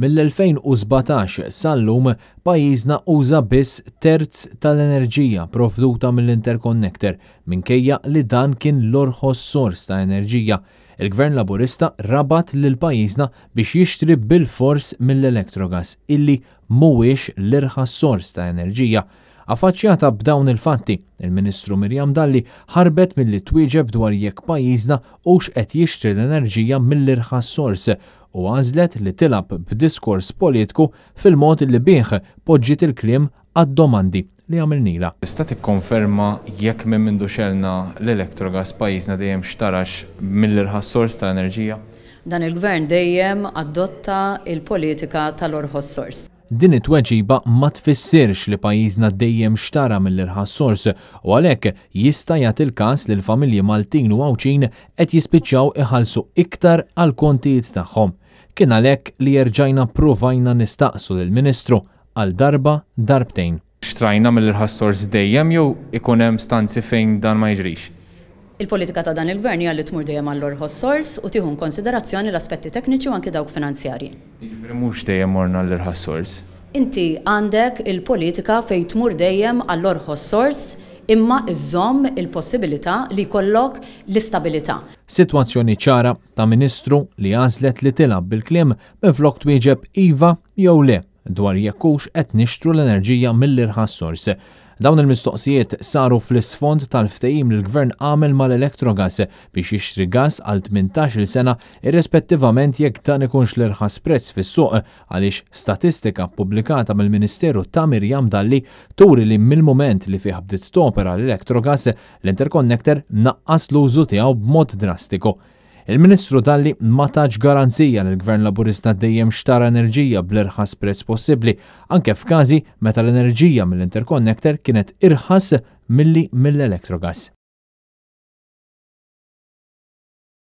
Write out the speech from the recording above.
Mill-2017 sal-lum pajjiżna uża biss terz tal-enerġija provduta mill-interconnector minkejja li dan kien l-orħos sors ta' enerġija. Il-Gvern Laburista rabat lil pajjiżna biex jixtri bilfors mill-Electrogas illi mhuwiex l-irħas sors ta' enerġija. Affaċċjata b'dawn il-fatti, il-Ministru Miriam Dalli ħarbet milli twieġeb dwar jekk pajjiżna hux qed jixtri l-enerġija mill-irħas sors u għażlet li tilgħab b'diskors politiku fil-mod li bih poġġiet il-kliem għad-domandi li għamilnilha. Tista' tikkonferma jekk minn mindu xegħelna l-Electrogas pajjiżna dejjem xtarax mill-irħas sors tal-enerġija? Dan il-Gvern dejjem adotta l-politika tal-orħos sors. Din it-tweġiba ma tfissirx li pajjiżna dejjem xtara mill-irħas sors u għalhekk jista' jagħti l-każ li l-familji Maltin u Għawdxin qed jispiċċaw iħallsu iktar għall-kontijiet tagħhom. Kien għalhekk li erġajna ppruvajna nistaqsu lill-Ministru għal darba darbtejn. Xtrajna mill-irħas sors dejjem jew ikun hemm stanzi fejn dan ma jiġrix? Il-politika ta' dan il-Gvern hija li tmur dejjem għall-orħos sors u tieħu inkonsiderazzjoni l-aspetti tekniċi u anki dawk finanzjarji. Jiġifieri mhux dejjem morna għall-irħas sors? Inti għandek il-politika fejn tmur dejjem għall-orħos sors imma żżomm il-possibilità li jkollok l-istabilità. Sitwazzjoni ċara ta' Ministru li għażlet li tilgħab bil-kliem minflok twieġeb iva jew le dwar jekk hux qed nixtru l-enerġija mill-irħas sors. Dawn il-mistoqsijiet saru fl-isfond tal-ftehim li l-Gvern għamel mal-Electrogas biex jixtri gass għal 18-il sena irrispettivament jekk dan ikunx l-irħas prezz fis-suq għaliex statistika ppubblikata mill-Ministeru ta' Miriam Dalli turi li mill-mument li fih bdiet topera l-Electrogas, l-interconnector naqqas l-użu tiegħu b'mod drastiku. Il-Ministru Dalli ma tatx garanzija li l-Gvern Laburista dejjem xtara enerġija bl-irħas prezz possibbli, anke f'każi meta l-enerġija mill-interconnector kienet irħas milli mill-Electrogas.